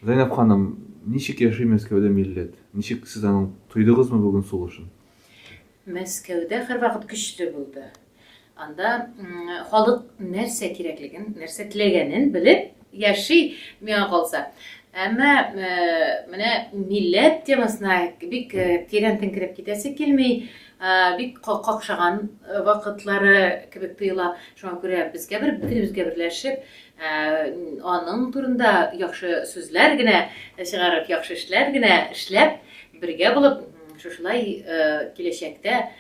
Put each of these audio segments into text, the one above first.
Зәйнәб ханым, ничек яши Мәскәүдә милләт? Ничек сез аның тойдыгызмы бүген сулышын? Мәскәүдә һәрвакыт көчле булды. Анда халык нәрсә кирәклеген, нәрсә теләгәнен белеп яши, миңа калса. Әмма менә милләт темасына бик тирәнтен кереп китәсе килми, бик какшаган вакытлары кебек тоела. Шуңа күрә безгә бер бөтенебезгә берләшеп, аның турында яхшы сүзләр генә чыгарып, яхшы эшләр генә эшләп, бергә булып, шушылай киләчәктә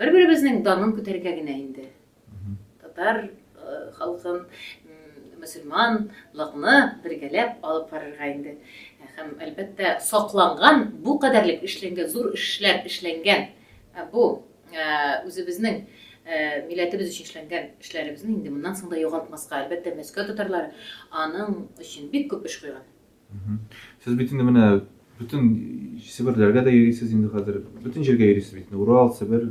бер-беребезнең данын күтәрергә генә инде. Татар халкын, мөселманлыкны бергәләп алып барырга инде. Һәм, әлбәттә, сакланган, бу кадәрлек эшләнгән, зур эшләр эшләнгән бу үзебезнең милләтебез өчен эшләнгән эшләребезне инде моннан соң да югалтмаска. Әлбәттә, Мәскәү татарлары аның өчен бик күп эш куйган. Сез бит инде менә бөтен Себерләргә дә йөрисез инде хәзер. Бөтен җиргә йөрисез бит инде. Урал, Себер,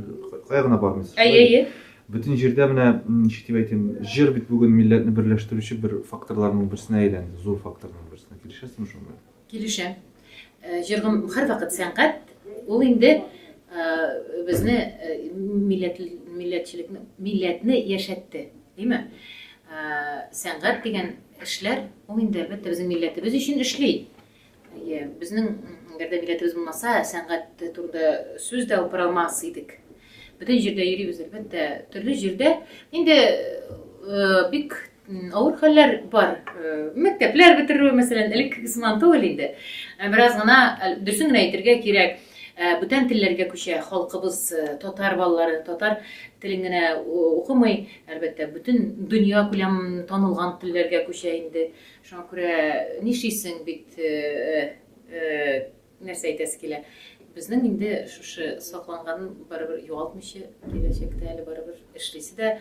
кая гына бармыйсыз. Әйе, әйе. Бөтен җирдә менә, ничек дип әйтим, җыр бит бүген милләтне берләштерүче бер факторларның берсенә әйләнде, зур факторның берсенә. Килешәсезме шуның белән? Килешәм. Җыргым һәрвакыт сәнгать, ул инде безне милләт милләтчелекне милләтне яшәтте, димме? Сәнгать дигән эшләр, ул инде, әлбәттә, безнең милләтебез өчен эшли. Әйе, безнең, әгәр дә милләтебез булмаса, сәнгать турында сүз дә алып бара алмас идек. Бөтен җирдә йөрибез, әлбәттә, төрле җирдә. Инде бик авыр хәлләр бар. Мәктәпләр бетерү, мәсәлән, элеккеге сыман түгел инде. Бераз гына, дөресен генә әйтергә кирәк, бүтән телләргә күчә халкыбыз, татар балалары татар телен генә укымый, әлбәттә, бөтен дөнья күләм танылган телләргә күчә инде. Шуңа күрә нишлисең бит, нәрсә әйтәсе килә. Безнең инде шушы сакланганын барыбер югалтмыйча киләчәктә әле барыбер эшлисе дә,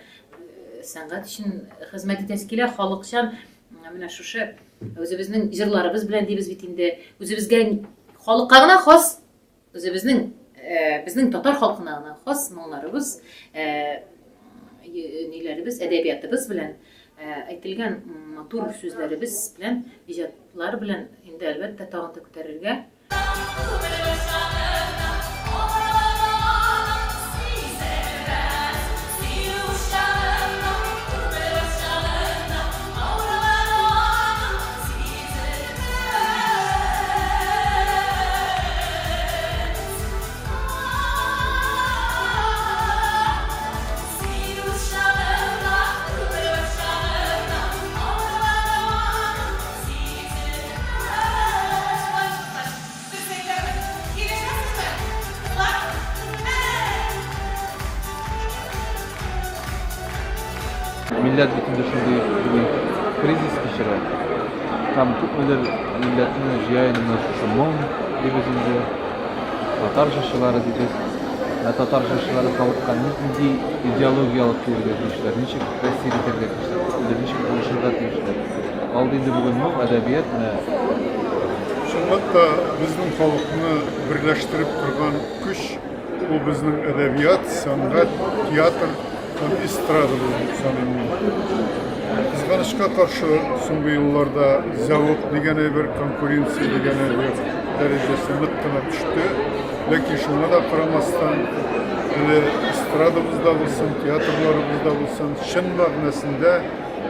сәнгать өчен хезмәт итәсе килә, халыкчан менә шушы үзебезнең җырларыбыз белән дибез бит инде, үзебезгә халыкка гына хас, үзебезнең безнең татар халкына гына хас моңнарыбыз, ниләребез, әдәбиятыбыз белән әйтелгән матур сүзләребез белән, иҗатлар белән инде әлбәттә тагын да күтәрергә. Милләт бит инде шундый бүген кризис кичерә. Һәм күпмедер милләтне җыя инде менә шушы моң дибез инде. Татар җырчылары дибез. Ә татар җырчылары халыкка нинди идеология алып килергә тиешләр, ничек тәэсир итәргә тиешләр, күпмедер ничек булышырга тиешләр. Алды инде бүген моң, әдәбият менә. Чынлап та, безнең халыкны берләштереп торган көч ул безнең әдәбият, сәнгать, театр һәм эстрада булып саныйм мин. Кызганычка каршы, соңгы елларда зәвык дигән әйбер, конкуренция дигән әйбер дәрәҗәсе нык кына төште. Ләкин шуңа да карамастан, әле эстрадабызда булсын, театрларыбызда булсын, чын мәгънәсендә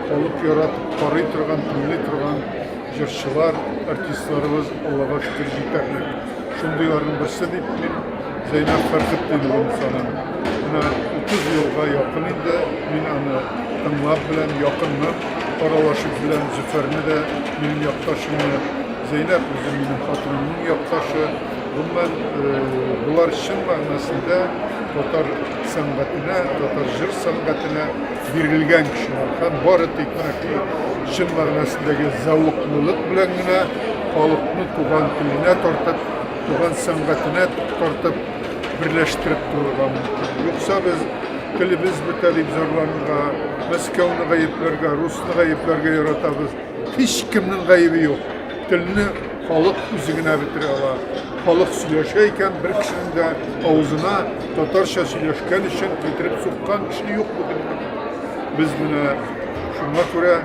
халык яратып карый торган, тыңлый торган җырчылар, артистларыбыз, Аллага шөкер, җитәрлек. Шундыйларның берсе дип мин Зәйнәб Фәрхетдинованы саныйм. Менә 30 елга якын инде мин аны тыңлап беләм, якыннан аралашып беләм. Зөфәрне дә, минем якташымны, Зәйнәб үзе минем хатынымның якташы. Гомумән, болар чын мәгънәсендә татар сәнгатенә, татар җыр сәнгатенә бирелгән кешеләр. Һәм бары тик менә шул чын мәгънәсендәге зәвыклылык белән генә халыкны туган теленә тартып, туган сәнгатенә тартып, берләштереп торырга мөмкин. Юкса без телебез бетә дип зарланырга, Мәскәүне гаепләргә, русны гаепләргә яратабыз. Һичкемнең гаебе юк. Телне халык үзе генә бетерә ала. Халык сөйләшә икән, бер кешенең дә авызына татарча сөйләшкән өчен китереп суккан кеше юк бу дөньяда. Без менә шуңа күрә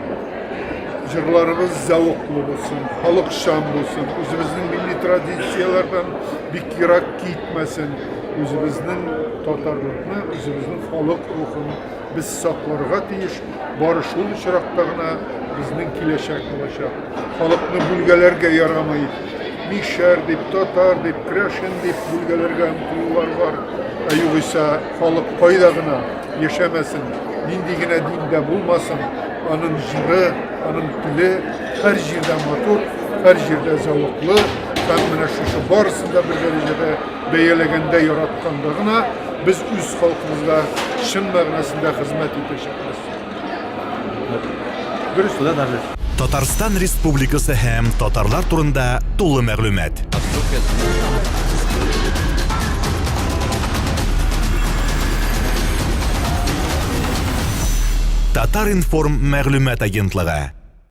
җырларыбыз зәвыклы булсын. халыкчан булсын, үзебезнең милли традицияләрдән бик ерак китмәсен, үзебезнең татарлыкны, үзебезнең халык рухын без сакларга тиеш. Бары шул очракта гына безнең киләчәк булачак. Халыкны бүлгәләргә ярамый. Мишәр дип, татар дип, крәшен дип бүлгәләргә омтылулар бар. Ә югыйсә халык кайда гына яшәмәсен, нинди генә диндә булмасын, аның җыры, аның теле һәр җирдә матур, һәр җирдә зәвыклы һәм менә шушы барысын да бер дәрәҗәдә бәяләгәндә, яратканда гына без үз халкыбызга чын мәгънәсендә хезмәт итәчәкбез. Дөрес. Куда даже? Татарстан Республикасы һәм татарлар турында тулы мәгълүмат. Татар-информ мәгълүмат агентлыгы.